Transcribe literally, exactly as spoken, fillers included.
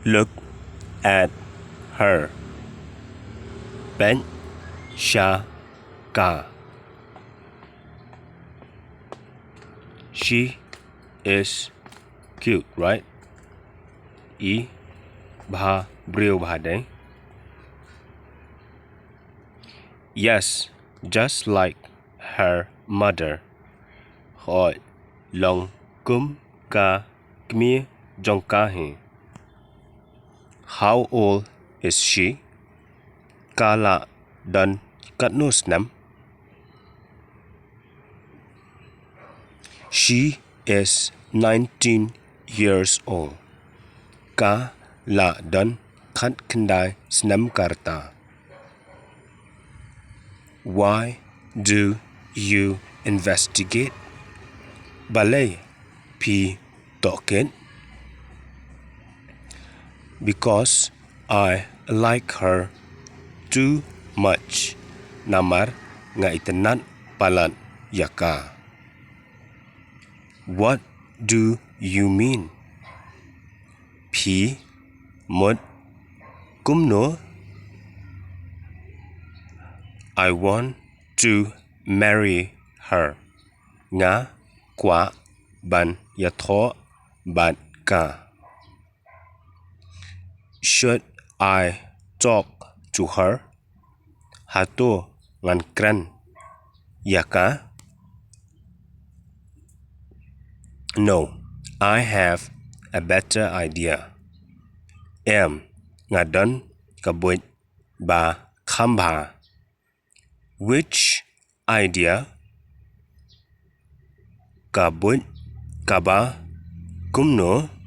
Look at her. Peit sha ka. She is cute, right? I bha briew bha dei. Yes, just like her mother. Hooid, long kum ka kmie jong ka hi. How old is she? Ka la don katno snem? She is nineteen years old. Ka la don khatkhyndai snem ka rta. Why do you investigate? Balei phi tohkit? Because I like her too much. Namar nga itynnad palat ïa ka. What do you mean? Phi mut kumno? I want to marry her. Nga kwah ban ïathoh bad ka. Should I talk to her? Hato ngan kren ïa ka? No, I have a better idea. Em, nga don ka buit ba kham bha. Which idea? Ka buit kaba kumno?